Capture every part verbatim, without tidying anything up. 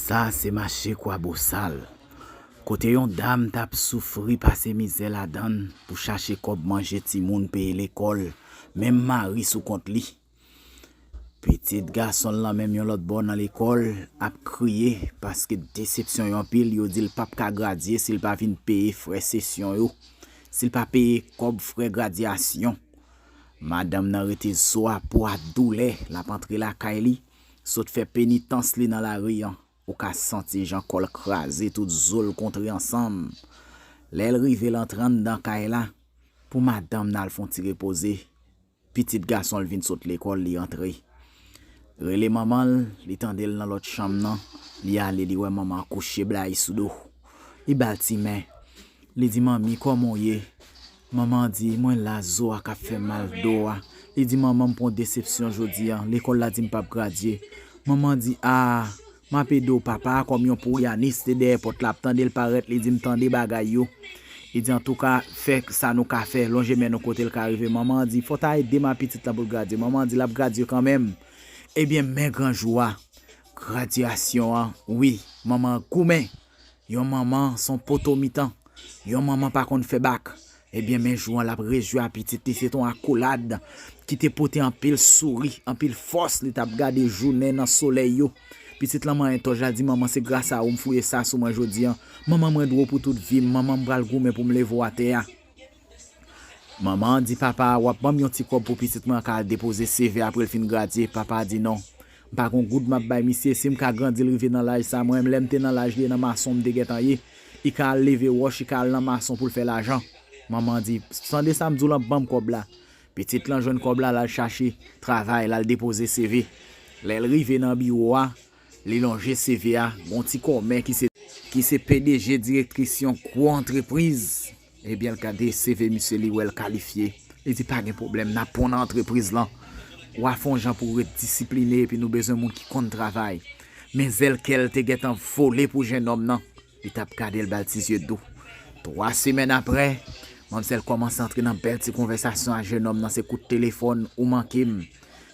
Sa se mache Kwabosal, kote yon dam t ap soufri pase mizè ladan l pou chache kòb manje timoun peye lekòl, menm mari sou kont li. Pitit gason l lan menm yon lòt bò nan lekòl ap kriye paske desepsyon yo anpil, yo di l p ap ka gradye si l pa vin peye frè sesyon yo, si l pa peye kòb frè gradyasyon. Madanm nan rete zo a po a doulè, l ap antre lakay li, sot fè penitans li nan lari an. Ou ka santi jan kò l kraze, tout zo l kontre ansanm. Lè l rive, l antre anndan kay la, pou madanm nan al fè yon ti repoze, pitit gason l vin sot lekòl, li antre. Rele manman l, li tande l nan lòt chanm nan, li ale, li wè manman an kouche blayi sou do. Li ba l ti men. Li di, "Manmi, kòman w ye?" Manman an di, "Mwen la, zo a k ap fè mal, do a." Li di, "Manman, m pran desepsyon jodi a. Lekòl la di m p ap gradye." Manman an di, "A, m ap ede w." Papa a, kòm yon pourianis, te dèyè pòt la ap tande l parèt, li di, "M tande bagay yo." Li di, "Antouka, fè sa nou ka fè, lonje men nou kote l ka rive." Manman an di, "Fò w ta ede m a pitit lan pou l gradye." Manman an di, "L ap gradye kanmenm." Ebyen, men gran jou a, gradyasyon an, wi, manman an goumen. Yon manman se yon poto mitan. Yon manman pa konn fè bak. Ebyen, men jou an, l ap rejwi a pitit li, se te yon akolad ki te pote anpil souri, anpil fòs, li t ap gade jounen nan solèy yo. Pitit lan manyen tòj la, di, "Manman, se gras a ou m fouye sa sou mwen jodi a. Manman, mwen dwe w pou tout vi m. Manman, m pral goumen pou m leve w atè a." Manman an di papa a, "W ap ban m yon ti kòb pou pitit mwen an ka al depoze seve apre l fin gradye." Papa a di, "Non, m pa gen yon goud m ap bay misye. Si m ka grandi l rive nan laj sa, mwen menm lè m te nan laj li ye, nan mason m te gentan ye. Li ka al leve wòch, li ka al nan mason pou l fè lajan." Manman an di, "Tande sa m di w lan, ban m kòb la." Pitit lan jwenn kòb la, l al chache travay, l al depoze seve. Lè l rive nan biwo a, li lonje seve a, gon ti kòmè ki se, ki se P D G direktris yon gwo antrepriz. Ebyen, l gade seve misye, li wè l kalifye. Li di, "Pa gen pwoblèm, n ap pran w nan antrepriz lan. W a fè yon jan pou w ret disipline, epi nou bezwen moun ki konn travay." Men zèl kè l te gentan vole pou jennòm nan. Li t ap gade l, ba l ti zye dou. Twa semèn apre, manmzèl kòmanse antre nan bèl ti konvèsasyon a jennòm nan, se kout telefòn, "Ou manke m.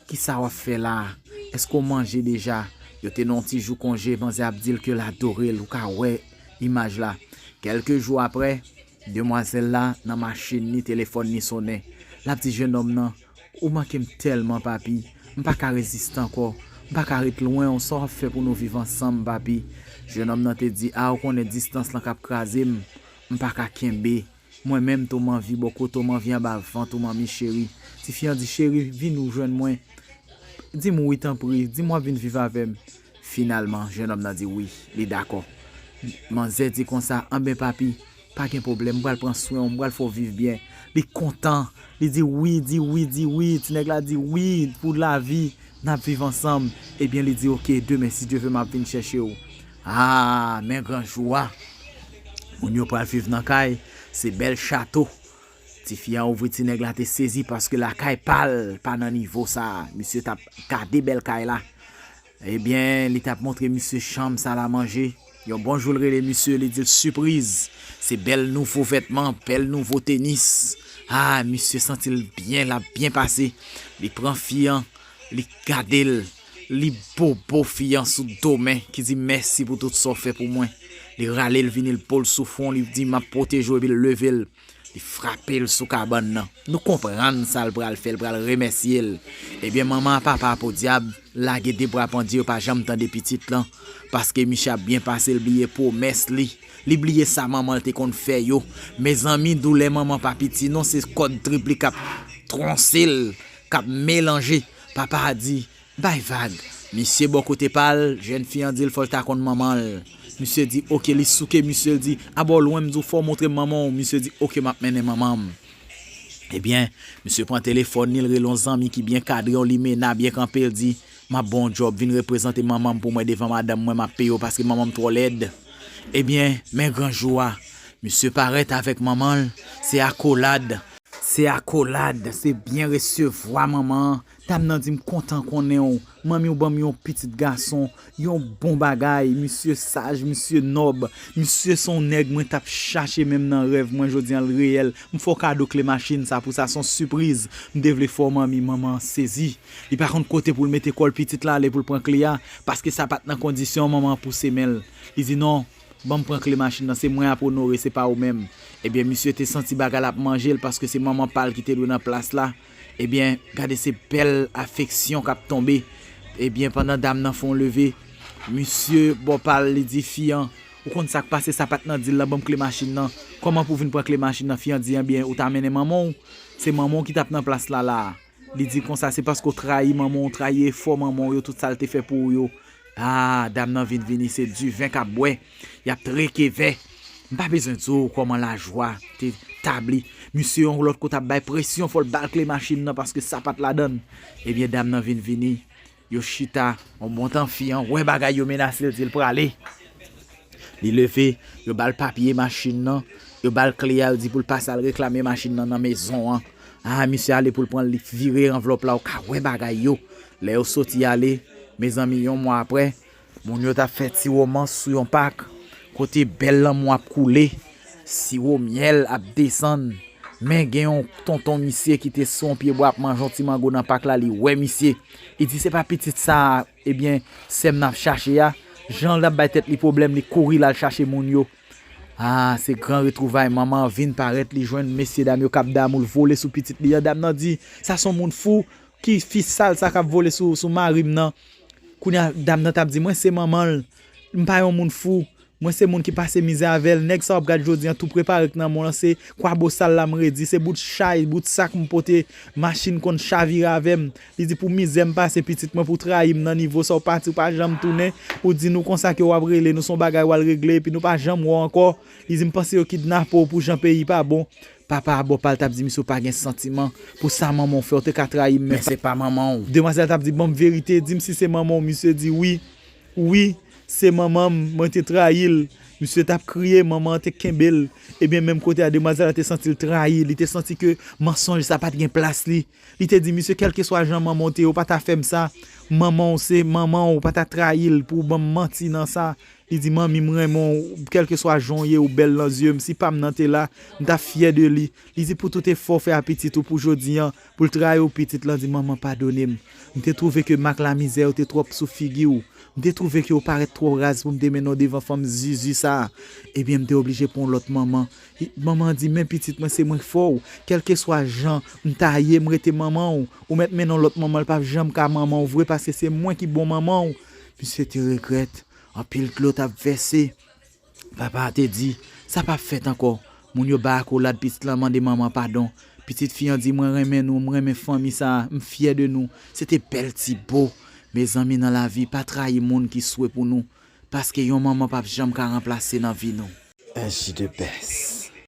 Kisa w ap fè la a? Èske w manje deja?" Yo te nan yon ti jou konje, manzè ap di l ke l adore l, ou ka wè imaj la. Kèlke jou apre, demwazèl la nan machin li, telefòn li sonnen. L ap di jennòm nan, "Ou manke m tèlman, papi. M pa ka reziste ankò. M pa ka ret lwen w. Sa w ap fè pou nou viv ansanm, papi?" Jennòm nan te di, "A, ou konnen distans lan k ap kraze m. M pa ka kenbe. Mwen menm tou m anvi bò kote w, m anvi anba vant ou, manmi cheri." Tifi an di, "Cheri, vin ou jwenn mwen. Di m wi, tanpri. Di m w ap vin viv avè m." Finalman, jennòm nan di wi, li dakò. Manzè di konsa, "Anben, papi, pa gen pwoblèm, m pral pran swen w, m pral fè w viv byen." Li kontan, li di wi, di wi, di wi. Ti nèg la di wi pou lavi, n ap viv ansanm. Ebyen, li di, "Oke, demen, si Dye ve, m ap vin chèche w." A, men gran jou a. Moun yo pral viv nan kay, se bèl chato. Tifi an ouvri, ti nèg la te sezi paske lakay pa l pa nan nivo sa. Misye t ap gade bèl kay la. Ebyen, li t ap montre misye chanm, sal a manje. Yon bon jou, l rele misye, li di l sipriz. Se bèl nouvo vètman, bèl nouvo tenis. A, misye santi l byen, l ap byen pase. Li pran fi an, li gade l, li bobo fi an sou do men, ki di, "Mèsi pou tout sa w fè pou mwen." Li rale l vini, l po l sou fwon, li di, "M ap pwoteje w," epi l leve l. Li frape l sou kabann nan. Nou konprann sa l pral fè, l pral remèsye l. Ebyen, manman a, papa a, podyab, lage de bra pandye, yo pa janm tande pitit lan. Paske misye ap byen pase, l bliye pwomès li. Li bliye sa manman l te konn fè yo. Mezanmi, doulè manman pa piti non, se kòd trip li k ap twonse l, k ap melanje. Papa a di, "Bay vag." Misye bò kote pa l, jèn fi an di l fò l ta konn manman l. Misye di, "Oke," li souke misye, l di, "A, ba w lwen, m di w fò w montre m manman w." Misye di, "Oke, m ap mennen manman m." Ebyen, misye pran telefòn li, l rele yon zanmi ki byen kadre, yon limena byen kanpe, l di, "M ap ba w yon djòb, vin reprezante manman m pou mwen devan madanm mwen, m ap peye w paske manman m twò lèd." Ebyen, men gran jou a, misye parèt avèk manman l, se akolad. Se akolad, se byen resevwa manman an, Dam nan di, "M kontan konnen w. Manmi w ban m yon pitit gason, yon bon bagay. Misye saj, misye nòb. Misye se yon nèg mwen t ap chache menm nan rèv mwen. Jodi a l reyèl. M fè w kado kle machin sa pou sa, se yon sipriz. M te vle fè w manmi." Manman an sezi. Li pa konn kote pou l mete kò l, pitit la ale pou l pran kle a, paske sa pa t nan kondisyon. Manman an pouse men l. Li di, "Non, ban m pran kle machin nan, se mwen ap onore, se pa ou menm." Ebyen, misye te santi bagay la ap manje l, paske se manman pa l ki te dwe nan plas la. Ebyen, gade se bèl afeksyon k ap tonbe. Ebyen, pandan dam nan fè yon leve, misye bò pa l, li di fi an, "Ou konn sa k pase, sa pa t nan dil lan, ban m kle machin nan. Kòman pou w vin pran kle machin nan?" Fi an di, "Ebyen, ou ta mennen manman w. Se manman w ki t ap nan plas la la a." Li di konsa, "Se paske w trayi manman w, w trayi efò manman w yo, tout sa l te fè pou ou yo." Ah, dam nan vin vini, se diven k ap bwè. Y ap treke vè. M pa bezwen di w kòman lajwa te tabli. Misye yon lòt kote ap bay presyon, fò l ba l kle machin nan paske sa pa t ladan l. Ebyen, dam nan vin vini. Yo chita, yon bon tan fi an wè bagay yo menase l, di l prale. Li leve, yo ba l papye machin nan, yo ba l kle a, yo di pou l pase al reklame machin nan nan mezon an. Ah, misye ale pou l pran l, li vire anvlòp la, ou ka wè bagay yo. Lè yo soti ale, mezanmi, yon mwa apre, moun yo t ap fè ti womans sou yon pak, kote bèl lanmou ap koule, siwo myèl ap desann. Men gen yon tonton misye ki te sou yon pye bwa ap manje yon ti mango nan pak la, li wè misye. Li di, "Se pa pitit sa a, ebyen, sè m nan ap chache a?" Jan l ap bay tèt li pwoblèm, li kouri l al chache moun yo. Ah, se gran retwouvay, manman an vin parèt, li jwenn mesye dam yo k ap damou, l vole sou pitit li an. Dam nan di, "Sa se yon moun fou, ki fi sal sa k ap vole sou, sou mari m nan?" Kounye a, dam nan t ap di, "Mwen se manman l, m pa yon moun fou, mwen se moun ki pase mizè avè l. Nèg sa w ap gad jodi an tou prepare k nan men w lan, se kwabo sal la m redi, se bout chay, bout sak m pote, machin konn chavire avè m." Li di, "Pou mizè m pase pitit mwen, pou w trayi m nan nivo sa, w pati, w pa janm tounen, ou di nou konsa ke w ap rele nou, se yon bagay w al regle, epi nou pa janm wè w ankò." Li di, "M panse yo kidnape w pou jan peyi pa bon." Papa a bò pa l t ap di, "Misye, w pa gen santiman. Pou sa manman w fè, w te ka trayi m, men se pa manman w." Demwazèl t ap di, "Ban m verite, di m si se manman w." Misye di, "Wi, wi, se manman m, mwen te trayi l." Misye t ap kriye, manman an te kenbe l. Ebyen, menm kote a, demwazèl la te santi l trayi. Li te santi ke mansonj sa pa t gen plas li. Li te di, "Misye, kèlkeswa jan manman w te ye, w pa ta fè m sa. Manman w se manman w, w pa ta trayi l pou w ban m manti nan sa." Li di, "Manmi, m renmen w, kèlkeswa jan w ye, ou bèl nan zye m. Si pa m nan te la, m ta fyè de li." Li di, "Pou tout efò w fè a pitit ou pou jodi an, pou l trayi w, pitit lan di, 'Manman, padone m. M te twouve ke mak lamizè yo te twòp sou figi w. M te twouve ke w parèt twò raz pou m te mennen w devan fanm zizi sa a. Ebyen, m te oblije pran yon lòt manman.'" Manman an di, "Men pitit mwen, se mwen k fè w. Kèlkeswa jan m ta ye, m rete manman w. Ou mèt mennen yon lòt manman, l p ap janm ka manman w vre, paske se mwen ki bon manman w." Misye te regrèt. Anpil dlo t ap vèse. Papa a te di, "Sa p ap fèt ankò. Moun yo bay akolad, pitit lan mande manman padon." Pitit fi an di, "Mwen renmen nou, m renmen fanmi sa a, m fyè de nou. Se te bèl ti bo." Mezanmi, nan lavi, pa trayi moun ki swe pou nou, paske yon manman p ap janm ka ranplase nan vi nou. Un J de best.